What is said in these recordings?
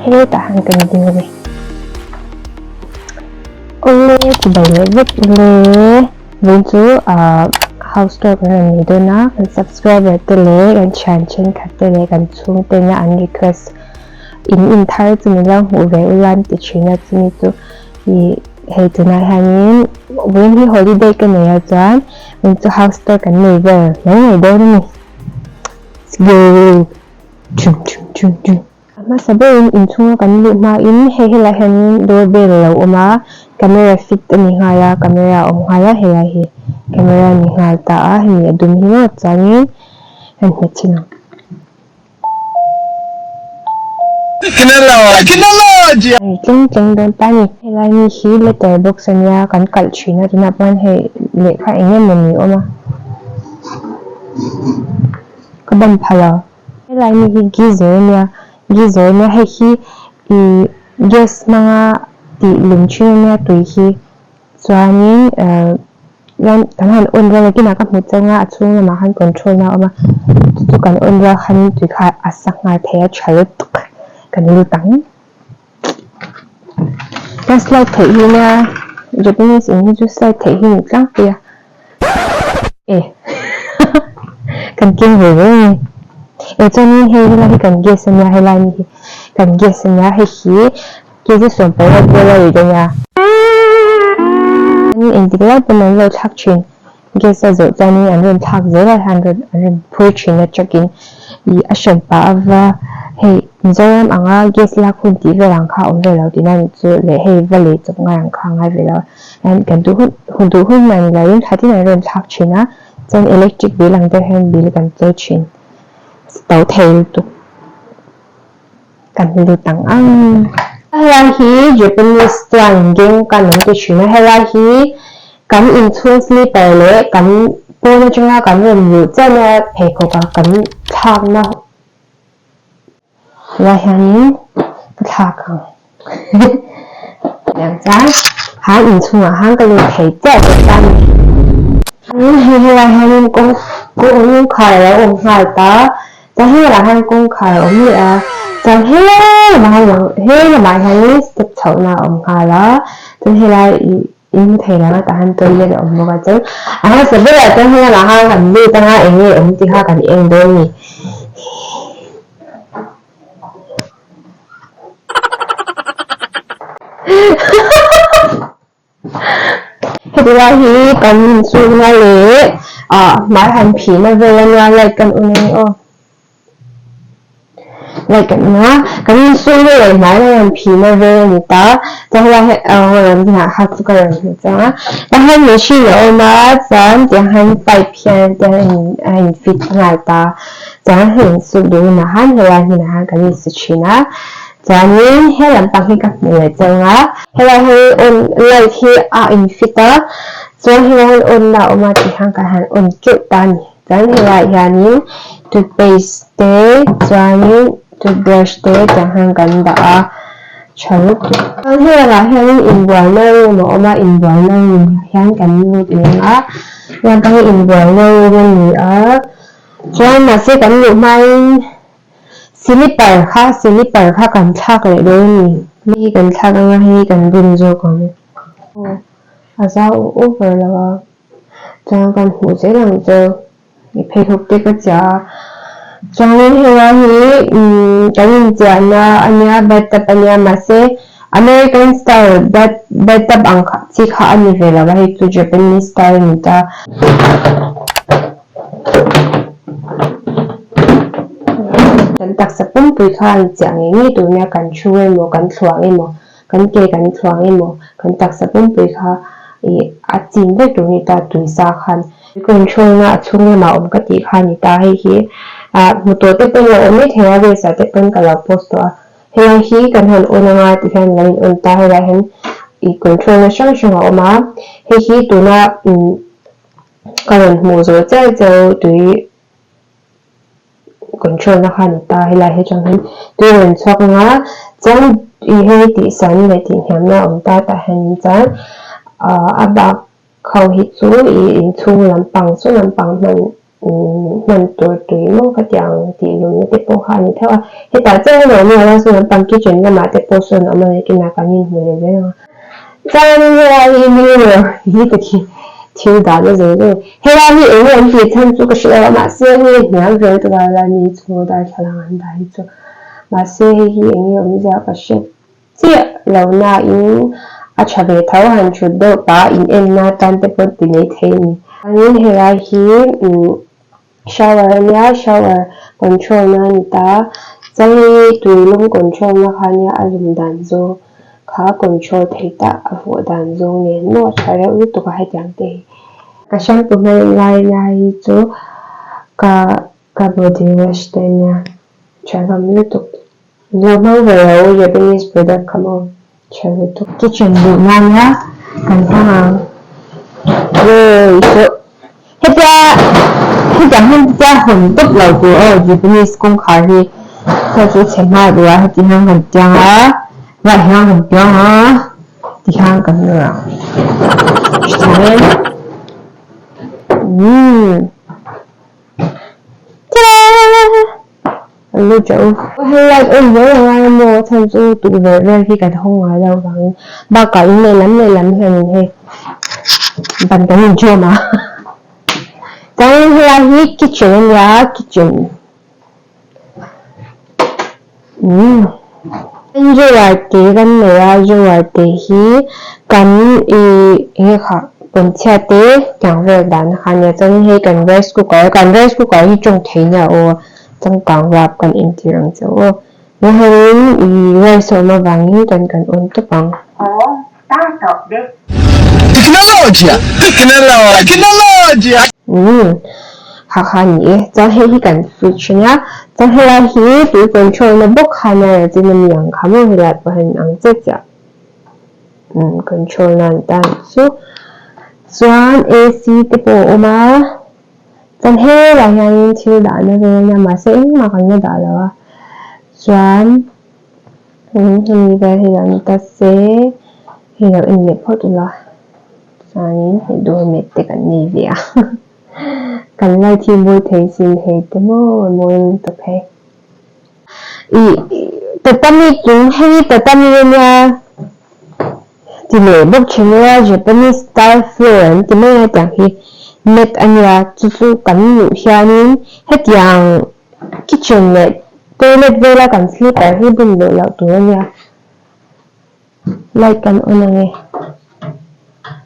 Hetah hian kan ding a ni. Awle chibai leh vek ule. Vawiin chu ah house tour kan rawn nei dawn a, kan subscriber te leh kan thian thenkhat te leh kan chhungte ina an request in in thar chu min lo hmuh ve ula an ti thin a chumi chu ih hei tunah hianin vawiin hi holiday ka nei a chuan vawiin chu house tour kan nei vel mai mai dawn a ni. Let's go chum chum chum chum. A hmasa berin inchhunga kan luh hmain hei helai hianin door bell a lo awm a, camera fit a ni nghal a, camera a awm nghal a helai hi camera a ni nghal ta a, hemi a dum hi maw chuanin hei hmet chhin ang. A ri tleng tleng dawn ta a ni. Helai mi hi letter box a nia kan kalh thin a tunah pawh hian hei lehkha eng emaw ni awm a ka ban pha lo. Helai mi hi geyser a nia geyser a nia hei hi ih gas hmanga tih lum thin a nia tui hi chuanin ehh hian kan han on rual a kinah ka hmu chang a a chhung lamah khan control na a awm a chu chu kan on rual khan tui kha a sa nghal thei a tha lutuk kan lut ang ka slide theih hi nia Japanese in hi chu slide theih hi ni tlangpui a. E kan keng ve ve a ni. E chuanin hei helai hi kan gas ania helai mi hi kan gas ania hei hi kg 18 vel a ri dawn a. Chuanin engtik lai pawn an lo thlak thin gas a zawh chuanin an rawn thlak zel a an rawn an rawn phur thin a truck in ih a hran pah ava hei Mizoram anga gas lak hun tih vel ang kha a awm ve lo tihna anih chu leh hei va lei chawp ngai ang kha a ngai ve lo a. An kan duh hun hun duh hun hman ni loin tha tin an rawn thlak thin a, chuan electric bill ang deuh hian bill kan chawi thin. To thei lutuk kan lut ang ang. Helai hi Japanese chuan gengkan an ti thin a, helai hi kan inchhung slipper leh kan pawn atanga kan rawn luh chiahna pheikhawk a kan thlakna Helai hianin ka thlak ang tiang chuan han inchhungah khan ka lut thei chiah tawh ta a ni. Hei helai hianin kawng kawngkhar a lo awm nghal ta chuan helaiah hian kawngkhar a awm leh a chuan helamah hian lang helamah hianin step chhohna a awm nghal a chuan helai ih in hmu thei lo a tah hian toilet a awm bawk a chuan a hmasa berah chuan helamah khan kan lut anga eng nge awm tih kha kan en dawn a ni. Heti lai hi kan inchhungna leh ah hmai han phihna vel ania light kan on a ni aw. Light kan on a kan inchhungna leh hmai han phihna vel a ni ta chuan helai hi ah ha chu ka rawn hmu chiang a tah hian machine a awm a chuan tiang hian pipe hian tiang a in fit nghal ta. Chuan hei insuk duh hunah khan helai hmunah khan kan insu thin a, chuanin he lampang hi ka hmu leh chang a, helai hi on light hi a in fit a, chuan helai hian on na a awm a tih khan kan han on keuh ta a ni, chuan helaiah hianin toothpaste te chuanin toothbrush te tiang hian kan dah a tha lutuk. Chuan helaiah hianin inbualna room a awm a, inbualna room ah hian kan lut leh ang a, lampang hi inbualna room a ni a. Chuan mahse kan luh hmain slipper kha slipper kha kan thlak leh dawn a ni. Hei hi kan thlak anga hei hi kan bun zawk ang. Aw a zau over lo a, chuan kan hmuh zel ang chu i pheikhawk te ka chiah a. Chuanin helai hi umm kan inchiahna a nia bathtub a nia mahse American style bath bathtub ang kha chi kha a ni ve lo a hei chu Japanese style a ni ta. Kan taksa pumpui kha an chiah ngei ngei tur nia kan thu emaw kan thluang emaw kan ke kan thluang emaw kan taksa pumpui kha ih a chin vek tur ni ta tuisa khan control na a chhung lamah awm ka tih kha ni ta hei hi ah hmu tawh te pawn lo awm mai thei a reels ah te pawn ka lo post tawh a helai hi kan han on anga ti hian lo in on ta helai hian ih control na hrang hrang a awm a hei hi tuna umm. Ka rawn hmuh zawh chiah chiah tui control na kha a ni ta helai hi atang hian tui a rawn chhuak ang a chuan ih hei tih san leh tih hniam na a awm ta tah hian chuan ah a bak ho hi chu ih inchhung lampang saw lampang hman Hman tur tui maw khatiang tih lumna te pawh kha a ni theuh a, hetah chiah hian a awm lo a, saw lampang kitchen lamah te pawh sawn a awm a ni kinah kan inhmu leh zel ang a. Chuanin helai hi mirror hi te khi thil dahna zawng zawng helai hi eng nge an tih chhan chu ka hre lo a mahse hei hniam vel te val a ni chhunga darthlalang an dah hi chu mahse hei hi eng nge awmzia ka hre chiah lo nain a tha ve tho han thut deuh pah in enna tan te pawh ti mai thei a ni. Chuanin helai hi shower a nia shower control na a ni ta chuan hei tuilum control na kha nia a lum dan zawng kha control thei ta a vawh dan zawng nen maw a tha reuh lutuk a hetiang te hi. Ka shampoo hman lai hi chu ka ka body wash te nia tha hlawm lutuk. Lo hmang ve lo Japanese product kha maw tha lutuk. Kitchen duh nana kan hmang ang. Yay chu hetia hetiang hian chu tia hawn tawp lo tur aw Japanese kawngkhar hi hei chu chhe hma duh a heti hian kan tiang a lah hian kan tiang a ti hian kan nawr ang hrethiam em umm. Ta-da! Lu teuh u. Hei light on zel a ngai a maw? A chhan chu tukverh vel hi kan hawng ngai lo vangin bakah in lehlam lehlam hianin hei ban kan inṭawm a. Chuanin helai hi kitchen a nia kitchen. Umm drawer te kan nei a drawer te hi kan ih enge kha pawnchhia te tiang vel dan kha ania chuanin hei kan rice cooker kan rice cooker hi tawng thei nia aw changkang rap kan entir ang che aw mahengin ih rice a awm avangin kan kan on tawp ang. Teknologia! Teknologia! Umm ha kha a ni e, chuan hei hi kan fridge a nia, chuan helai hi tui control na bawk kha nia rel chin a mi ang kha maw helai pawh hian ang chiah chiah umm control na an tan chu chuan AC te pawh a awm a, chuan helai hianin thil dahna vel a nia mahse engmah kan la dah lo a chuan. Hemi vel hi lo ni ta se, hei lo en leh phawt ula chuanin hei doormat te kan nei ve a kan light hi mawi thei sin hei te maw mawi lutuk hei. Ih tatami chung hei tatami ania ti leh bawk thin ila Japanese style floor an ti mai a tiang hi mat ania chu chu kan luh hianin hetiang Kitchen leh toilet vela kan slipper hi bun luh loh tur a nia. Light kan on ang e.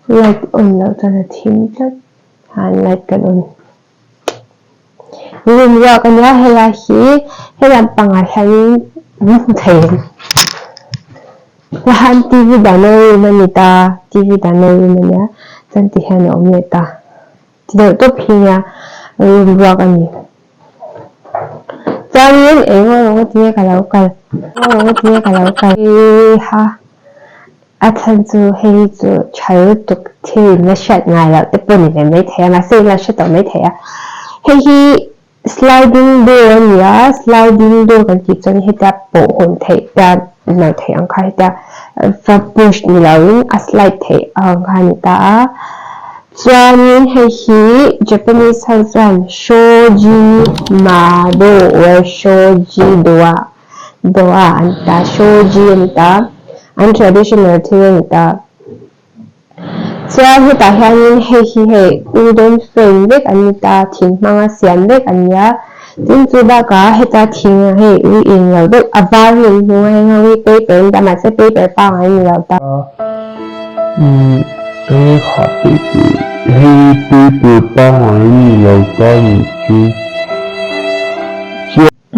Light on loh chuan a thim tlat. Han light kan on. Room ruak a nia helai hi helam pangah hianin min hmu thei em? Lahan TV dahna room a ni ta, TV dahna room a nia chuan ti hian a awm leh ta. Ti deuh tawp hi nia room ruak a ni. Chuanin eng ngaw rawng tinge ka lo kal ngaw rawng tinge ka lo kal ha a chhan chu hei chu tha lutuk thil in la hriat ngai loh te pawh ni ve maithei a mahse in la hre tawh maithei a hei hi sliding door a ni a sliding door kan tih chuan hetia pawh hawn theih tia nawr theih ang kha hetia va push ni loin a slide theih ang kha a ni ta a. Chuanin hei hi Japanese ho chuan Shoji Mado or Shoji Doa Doa an ti ta, Shoji a ni ta, an traditional thil a ni ta. Chuan hetah hianin hei hi hei wooden frame vek an ni ta, thing hmanga siam vek an nia. Tin chu bakah heta thing ah hei ui eng lo deuh a var hi an hmu a heng ho hi paper an ta mahse paper pangngai ni lo ta. Umm hei kha paper hei paper pangngai ni lo ta nih chu.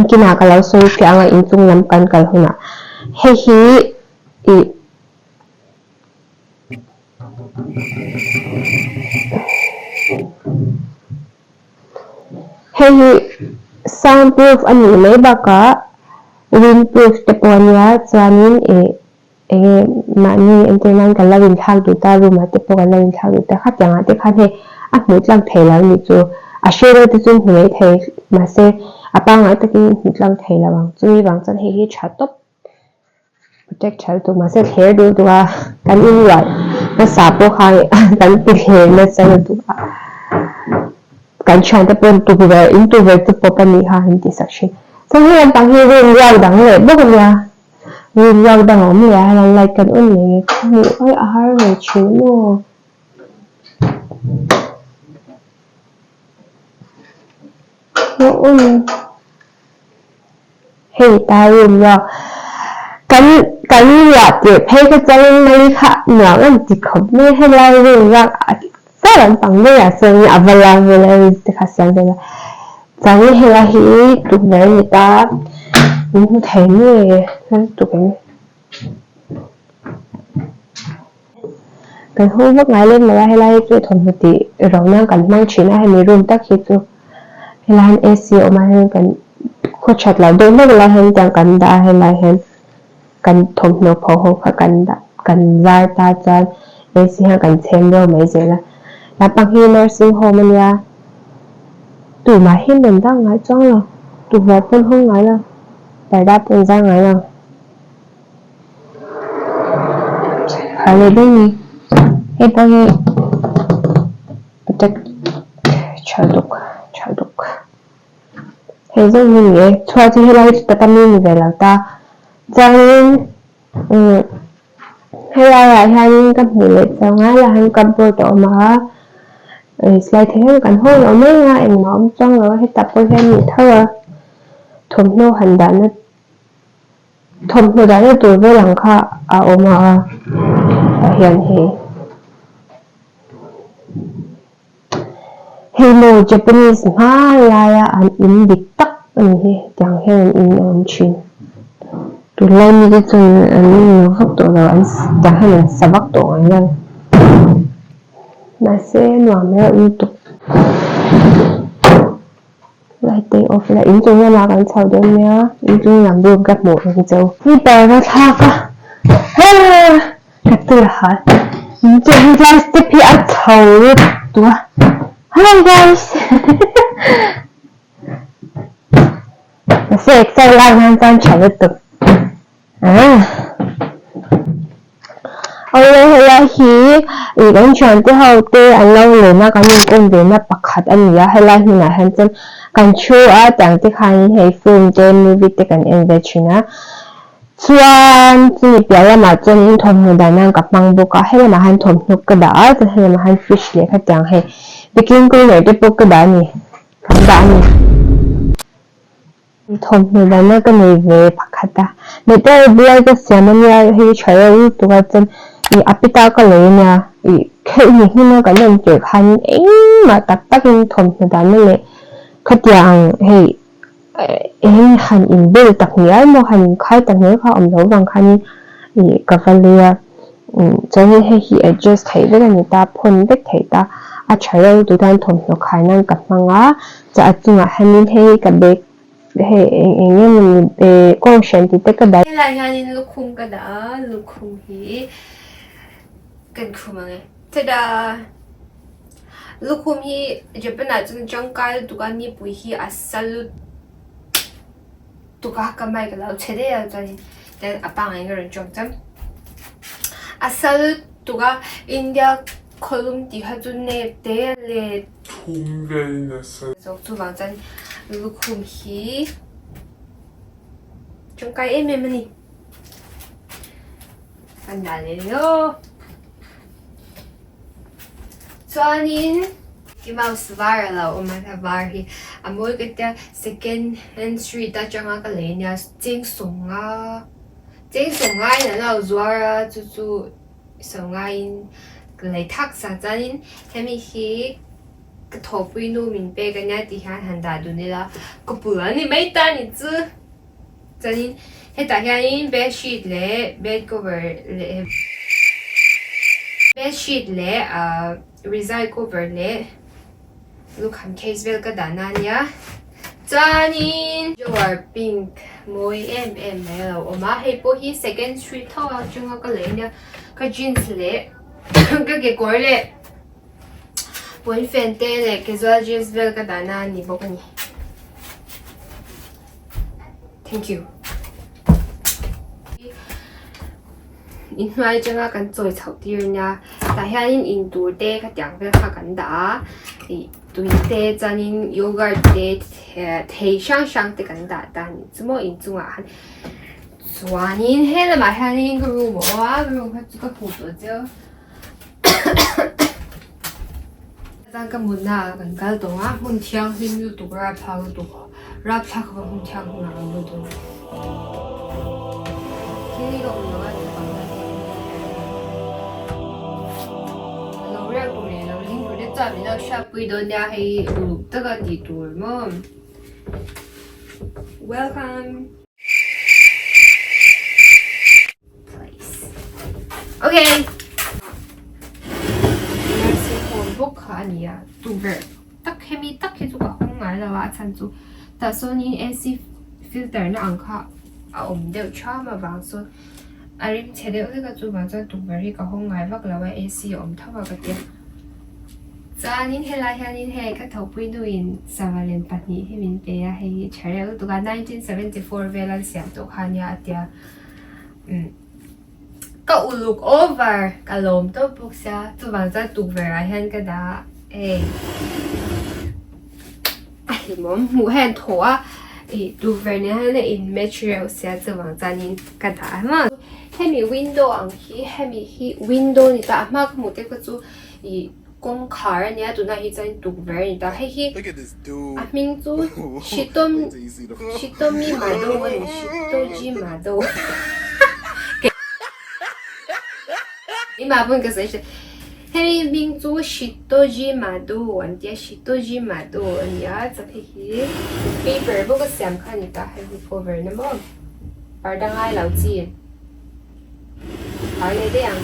Kinah ka lo sawi fiah anga inchung lam kan kal hunah hei hi ih. Hei hi sound proof a nih mai bakah wind proof te pawh a nia chuanin ih eng nge mahni entir nan kan lo inthlak duh ta room ah te pawh kan lo inthlak duh ta khatiang ah te khan hei a hmuh tlang thei lo a nih chu a hre deuh te chu hmu mai thei mahse a pangngai takin hmuh tlang thei lo ang chumi vang chuan hei hi tha tawp. Protect tha lutuk mahse thler duh duh a kan inruah hmasa pawh kha kan ti thler nasa lutuk a. Kan thiante pawn tukverh in tukverh chu pawp a nih kha an tih sak thin. Chuan hei lampang hi room ruak dang leh bawk a nia. Room ruak dang a awm leh a helai light kan on leh nge ka hmuh ai a har ve thin maw. Hei ta room ruak kan kan ruah tirh phei kha chuan mali kha nuam an ti khawp mai helai room ruak Sa lampang daihah chuan a va la vel a rin te kha siam vel a chuan helai hi tukverh a ni ta min hmu thei nge hla lutuk em kan hung vak ngai lem lo a helai hi chu thawmhnaw tih ro nan kan hmang thin a hemi room tak hi chu helai hian A C a awm a heng kan khaw that loh deuh hlek lai hian tiang kan dah a helai hian. Kan thawmhnaw pho ho kha kan dah kan zar ta chuan AC hian kan chhem reuh mai zel a. Lampang hi nursing home a nia, tumah hi rawn dah ngai chuang lo, tukverh pawn hawng ngai lo, parda pawn zar ngai lo. Har leh daih ni, hei pawh hi protect tha duk tha duk. Hei zawng hi ni e, chhuah chu helai chu tatami ni ve lo ta. Chuanin umm helaiah hianin ka hmuh leh chuang a lah hian cupboard a awm a, slide thei hian kan haw lo mai a, engmah a awm chuang lo a, hetah pawh hian ni tho a, thawmhnaw han dahna thawmhnaw dahna tur vel ang kha a awm a, tah hian hei. Hei maw Japanese hma laia an in dik tak a ni hi tiang hian an in a awm thin. Tunlai mite chuan an lo vak tawh lo an tiang hian an sa vak tawh ngai lo. Mahse nuam reuh lutuk. Light te off ila inchung lamah kan chho dawn nia inchung lam room ka hmuh ang cheu. Slipper ka thlak a haa ka tur a hal inchung hi chuan step hi a chho lutuk a hello guys mahse exer lak nan chuan tha lutuk. Awle helai hi ih kan thiante ho te an lo len a kan inkawm ve na pakhat a ni a helai hmunah hian chuan kan thu a tiang te khanin hei film te movie te kan en ve thin a chuan chumi piah lamah chuan thawmhnaw dan nan ka hmang bawk a helamah hian thawmhnaw ka dah a chuan helamah hian fridge leh khatiang hei baking cleaner te pawh ka dah a ni kan dah a ni. Thawmhnaw dahna ka nei ve pakhat a, metal bulai ka siam a nia hei tha reuh lutuk a chuan ih a pita ka lei a nia ih khelh ni hmun a kan rawn tirh khan engmah tak tak in thawmhnaw dahna leh khatiang hei eng han inbel tak ngial maw han inkhai tak ngial kha a awm loh vang khan ih ka va lei a chuan hei hi adjust theih vek a ni ta phawn vek theih ta a tha reuh lutuk tan thawmhnaw khai nan ka hmang a. Chah a chungah hianin hei ka bag hei eng eng nge mawni eh kawng hran tih te ka dah. Helai hianin lukhum ka dah a, lukhum hi kan khum ang e. Tada! Lukhum hi Japan ah chuan tangkai lutuk a, nipui hi a sa lutuk a, ka mic a lo chhe daih a chuanin tian a pangngai in ka rawn tawng chuan a sa lutuk a, India khawlum tih kha chu nep te leh. Thum vel nasa. Zawk chuvang chuan lukhum hi tangkai em em a ni. Kan dah leh lawk. Chuanin i mouse var a lo awm a, a var hi a mawi ka tia second hand street atanga ka lei ania cheng sawnga cheng sawnga in an lo zuar a chu chu Sawngaiin ka lei thak sa chuanin hemi hi ka thawhpui nu min pek ania tih hian han dah dun ila ka pul a ni mai ta ni chu. Chuanin hetah hianin bed sheet leh bed cover leh bed sheet leh ahh rizai cover leh lukham case vel ka dahna ania. Chuanin drawer pink mawi em em mai a lo awm a, hei pawh hi second street tho a atanga ka lei ania ka jeans leh ka kekawr leh pawnfen te leh casual jeans vel ka dahna a ni bawk a ni. Thank you. Inhnuai atanga kan chawi chhoh tir ania tah hianin intur te khatiang vel kha kan dah a ih. Tui te chuanin yogurt te thei hrang hrang te kan dah ta a ni chu maw inchungah khan chuanin he lamah hianin ka room a awm a ka room kha chu ka hmuh tawh chiau chuan ka mutna ah kan kal tawh a hmun thianghlim lutuk rapthlak lutuk rapthlak khawpa hmun thianghlim ah kan lut dawn a ni. Thil hi ka awm lo a naupang tan hian a lo riak tur leh a lo ling tur te chuan min lo hriatpui dawn nia hei uluk taka tih tur maw welcome place okay nursing home bawk kha a ni a tukverh tak hemi tak hi chu ka hawng ngai lo a a chhan chu tah sawnin A_C filter na ang kha a awm deuh ṭham avang sawn a rim chhe deuh hlek a chuvang chuan tukverh hi ka hawng ngai vak lo a A_C a awm tho a ka tia chuanin helai hianin hei ka thawhpui nuin sava lem pahnih hi min pe a hei hi tha reuh lutuk a 1974 vel an siam tawh kha ania a tia umm ka uluk over ka lawm tawp bawk sia chuvang chuan tukverh ah hian ka dah a hei. A hlimawm hmuh hian thaw a ih tukverh nen hian a in match reuh sia chuvang chuanin ka dah a maw. Hemi window ang hi hemi hi window a ni ta a hma ka hmuh te kha chu ih kawngkhar a nia tunah hi chuan tukverh a ni ta hei hi a hming chu Shitom Shitomi Mado a ni Shitoji Mado keimah pawn ka sawi hre. Hemi hming chu Shitoji Mado an tia, Shitoji Mado a ni a, chuan hei hi paper bawk a siam kha a ni ta, hei hi cover na maw parda ngai lo chi par leh daih ang.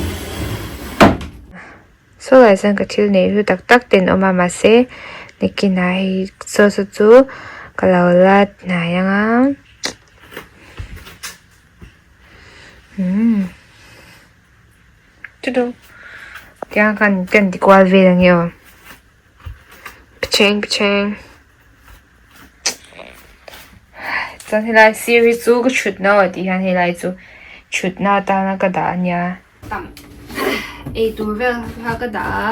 Saw lai chuan ka thil neih hlu tak tak te an awm a mahse nakinah hei saw saw chu ka lo la hnai ang a. Umm. Chutu tiang khan kan ti kual vel ang e aw pacheng pacheng chuan helai sir hi chu ka thutna aw tih hian helai chu thutna atana ka dah ania eitur vel kha ka dah a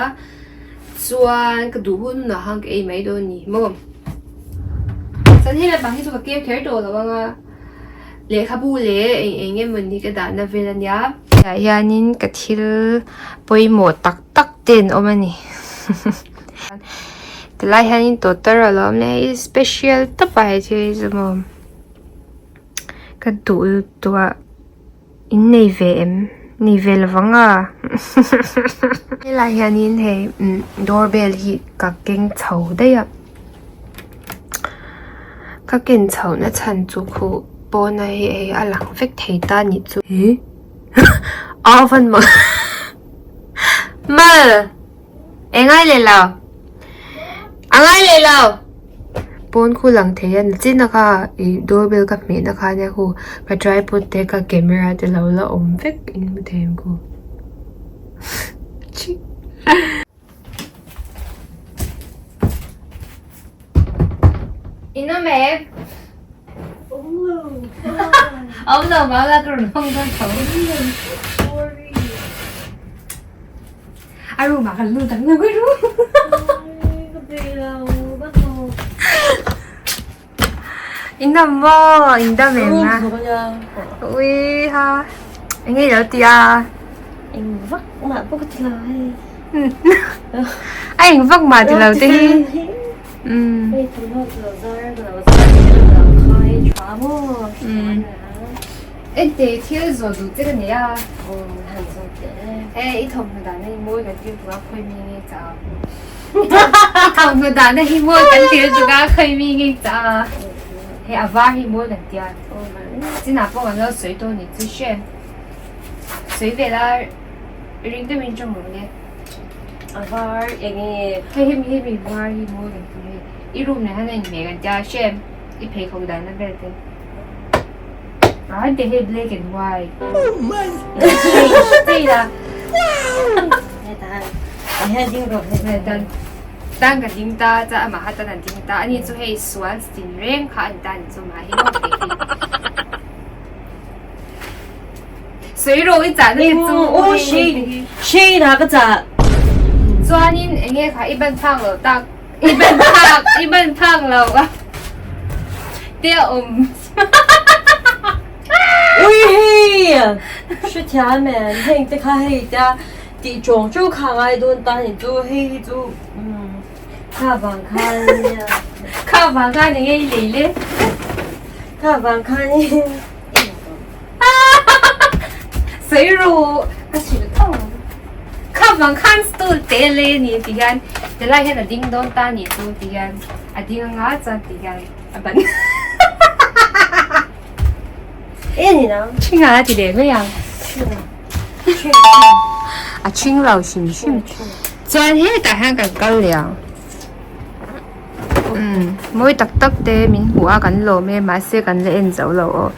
chuan ka duh hun hunah khan ka ei mai dawn a ni maw chuan helai bang hi chu ka keu kher tawh lo ang a. Lehkhabu leh eng eng emaw ni ka dahna vel a nia. Tah hianin ka thil pawimawh tak tak te an awm a ni. Tilai hianin tawtawrh a lo awm leh a hei special tawp a hei thil hi chu maw. Ka duh lutuk a in nei ve em? Nei ve lo vang a. Helai hianin hei doorbell hi ka keng chho daih a. Ka ken chhohna chhan chu khuh pawna hi hei a lang vek thei ta a nih chu a van mak mal eng ai leh lo a ngai leh lo pawn khu lang thei a nachin a kha ih doorbell ka hmeh na kha nia khu ka tripod te ka camera te lo la awm vek in hmu thei ang khu chhi. Ina mẹ. Ông đầu bảo là cái không con xấu. A ru mà cần lưu tặng người ru. Inda mo, inda mẹ mà. Ui ha. Anh nghe đó tia. Anh vắc mà bốc thì là hay. Anh vắc mà thì là tí. Hei thawmhnaw chu lo zar ka lo zar ka lo khai tha maw Ente thil zawh duh che ka nei a han zawh teh e. He i thawmhnaw dahna hi mawi kan til tuk a khawi mi nge chah a i thawmhnaw dahna hi mawi kan til tuk a khawi mi nge chah a hei a var hi mawi kan tia chinah pawh kan lo sawi tawh ni chu hre sawi ve la ring deuhin tawng rawh le. A var eng nge? Hei hemi hemi var hi mawi kan ti hei. I room nen hian a inhmeh kan tia hrem i pheikhawk dahna vel te. Ah hei hei black and white. Oh my God! Chei la. Heta ah hian ding rawh hei. Heta tan ka ding ta chuan amah kha tan an ding ta ani chu hei sual tin reng kha a ni ta a ni chu amah hi maw phei hi. Sawi rawh i chahna te chu Aw hri hri na ka chah. Chuanin eng nge kha i ban phak loh tak I ban phak i ban phak lo a te a awm. Ui hei! Hrethiam em? Heng te kha hei tia tih tawng teuh kha a ngai dawn ta ni chu hei hi chu kha vang khan nia. Kha vang khan eng nge i lei le? Kha vang khanin Sawi ru ka hrilh tho ang. Kha vang khan stool te le ni ti hian tilai hian a ding dawn ta ni chu ti hian a ding anga chuan ti hian a ban. E ni nang. Ṭhing a ti leh mai ang. A ṭhing lo hrim hrim. Chuan hetah hian kan kal leh ang. Umm mawi tak tak te min hmuh a kan lawm e mahse kan la en zo lo aw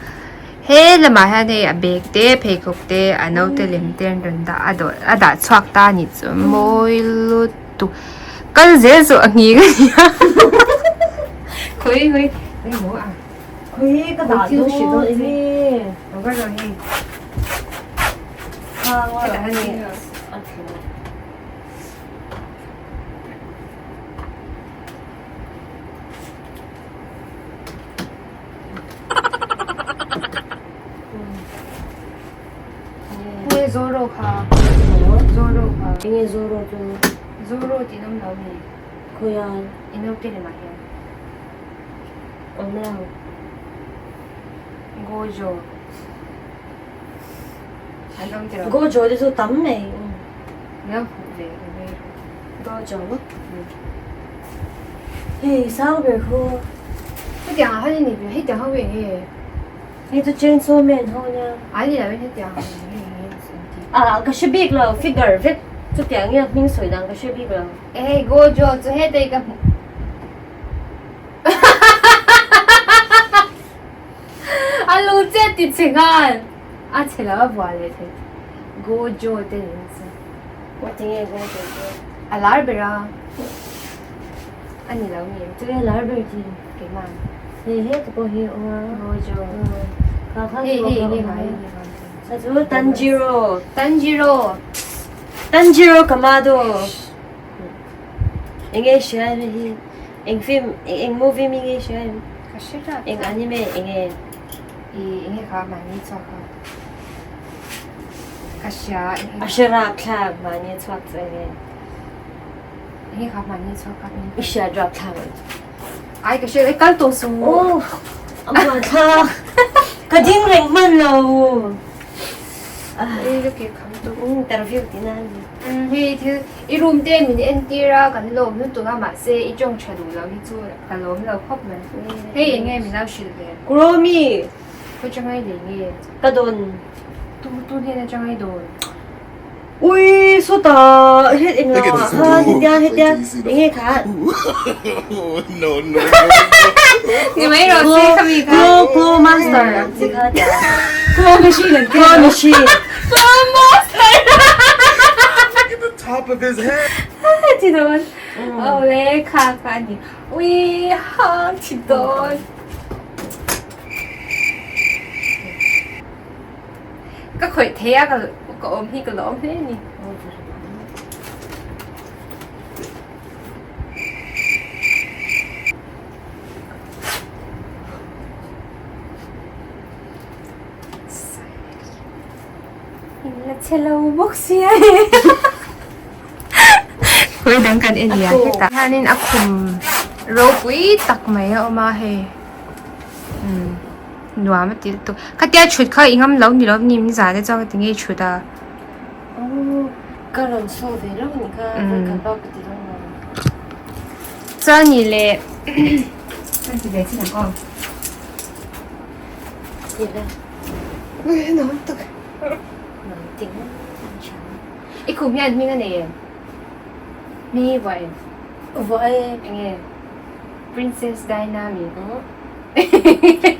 he lamah hian hei a bag te pheikhawk te a naute lem te an rawn dah a dawh a dah chhuak ta a nih chu mawi lutuk kal zel chu a nghing a nia khawi khawi emaw a khawi ka dah dawn enge hetah hian hei. Nge Zoro kha Zoro kha Enge Zoro chu Zoro tih nawm lo ni Khawian I naute lemah hian Awm lo Gojo An awm tiraw Gojo te chu tam mai Nia hmuh ve ka vei rawh. Gojo maw? Hei sang ber khu. Hetiang ah khan i nei ve hetiang ho eng nge? Hei chu Chainsaw Man ho nia. Ai ni lo in hetiang ang nge nge an ti. Ah ka hre bik lo figure vek chutiang nge hming sawi dan ka hre bik lo. Ehei Gojo chu hetei ka hmuh. A lu che ti che nghal. A chhe lo a buah leh thei. Gojo te nen chu. What tinge Gojo chu? A lar ber a. A ni lo mi. Chu lar ber chi. Keimah. Hei he te pawh hi a awm a. Gojo. Kha kha Hei hei nge ngai. Sa chu Tanjiro. Tanjiro. Tanjiro Kamado. Enge hria em hi? Eng film eng movie mi nge hria em? Ka hre rat. Eng anime enge? I enge kha mahni chhuak a. Ka hria enge. A hre rapthlak mahni chhuak chu enge? Enge kha mahni chhuak a. I hria rapthlak ang chu. Ai ka hria e kal tawh suh. Oh a muanthlak. Ka ding reng hman lo. Ei ka ke kham tawh. Interview tihna a ni. Hei thil i room te min entir a kan lawm lutuk a mahse i tawng tha duh lo hi chu ka lawm lo khawp mai. Hei eng nge min lo hrilh ve? Kuromi! Khawi changai lei nge? Ka dawn. Tu tu hnen atanga i dawn? Ui sawtah het eng lo ah khan hetia hetia eng nge kha? No no no. Ni mai rawh se khami kha. Claw claw master ang chi kha tia. Claw machine an tia. Claw machine. Claw master. Look at the top of his head. Ti dawn. Awle kha kha ani. Ui ha ti dawn. Ka khawih thei a ka ka awm hi ka lawm hle a ni. In la chhe lo bawk sia e. Khawi dang kan en lian hetah hianin a khum ropui tak mai a awm a hei. Umm nuam a ti lutuk. Khatia thut kha i ngam lo ni lo ni min zah te chuan ka ti ngei thut a. Aww ka rawn saw ve lawk ni kha vawikhat bak ka ti dawn lo. Chuan ni leh ka ti ve chin ang aw. Ti ve. Nuam tak. Nuam ting a an tha. I khum hian hming a nei em? Hming i vuah em? Vuah e. Enge? Princess Diana mi.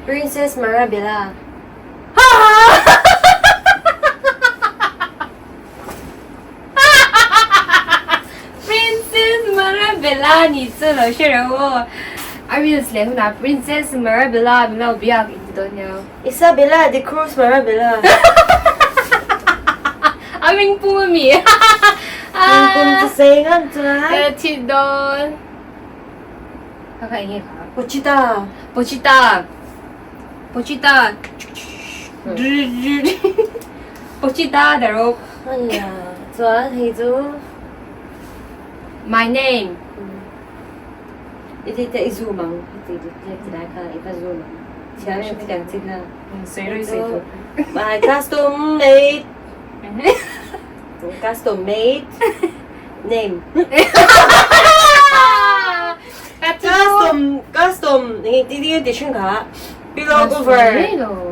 Princess Marabella. Princess Marabella ni chu lo hre reuh aw. A reels leh hunah Princess Marabella min lo biak in ti dawn nia. Isabella de Cruz Marabella. A ming pum a mi. Ming pum chu sei ngam chuan. Ka thi dawn. Kha kha enge kha? Pochita. Pochita. Pochita. Pochita the rope. Ania chuan hei chu. My name. I ti te i zoom ang i ti ti lai kha i va zoom ang. Thiam em khatiang chi kha. Sawi rui sawi tur. My custom made. Custom made name. Custom custom enge ti ti ti thin kha pillow cover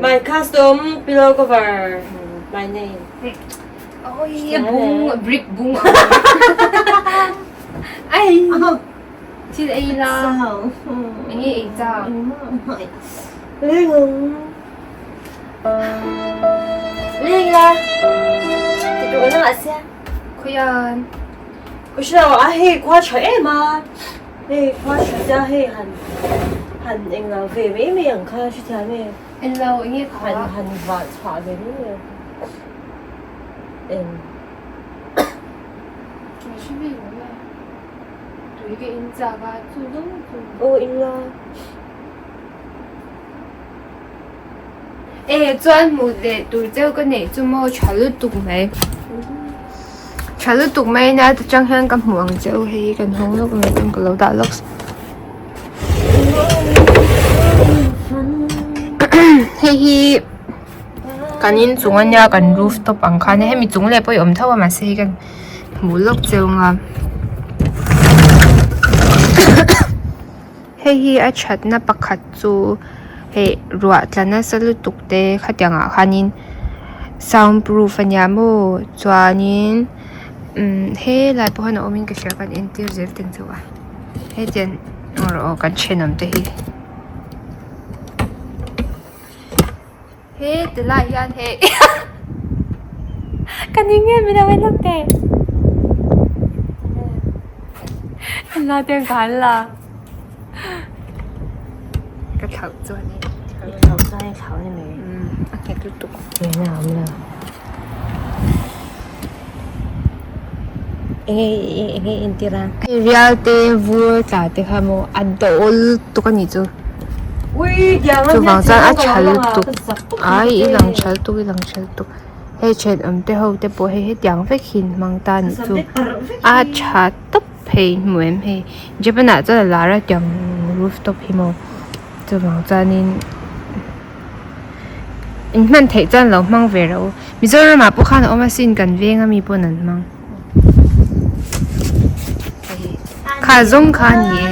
my custom pillow cover my name. Oi bung brick bung ai thil ei la enge ei chak. Leng leng la ti tur kan ngah sia. Khawian. Ka hre lo a hei khua tha em a hei khua tha sia hei han han englo ve mai mai ang kha hrethiam em. Englo enge kha. Han han vah chhuah ve mai mai ang kha eng. Ka hre bik lo e tui ka in chak a chu deuh chu. Aw in la. E chuan hmuh leh tur cheu ka neih chu maw tha lutuk mai tha lutuk mai ania ta tang hian ka hmuh ang cheu hei hi kan hawng lawk mai chuan ka lo dah lawk hei hi kan inchung ania kan rooftop ang khan hemi chung leh pawh hi awm tho a mahse hei kan hmuh lawk cheu ang a. Hei hi a thatna pakhat chu hei ruah tla nasa lutuk te khatiang ah khanin sound proof a nia maw chuanin umm helai pawh hian a awmin ka hria kan entir zel teng chu a hetiang erawh aw kan thenawm te hi he ti lai hian hei ka ning em min lo en lawk teh la ten ka han la ka thlauh chuan in thlauh chuan in thlauh ni mai a nghet lutuk eng a awm lo enge enge entir a hei rial te vur tla te kha maw a dawl lutuk a nih chu. Chuvang chuan a tha lutuk ai i lang tha lutuk i lang tha lutuk hei thenawm te ho te pawh hei hetiang vek hi an hmang ta a nih chu a tha tawp phei hmu em hei Japan ah chuan a lar a tiang rooftop hi maw chuvang chuanin in hman theih chuan lo hmang ve rawh u Mizoram ah pawh khan a awm asin kan veng ami pawn an hmang kha zawng kha a ni e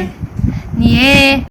ni e.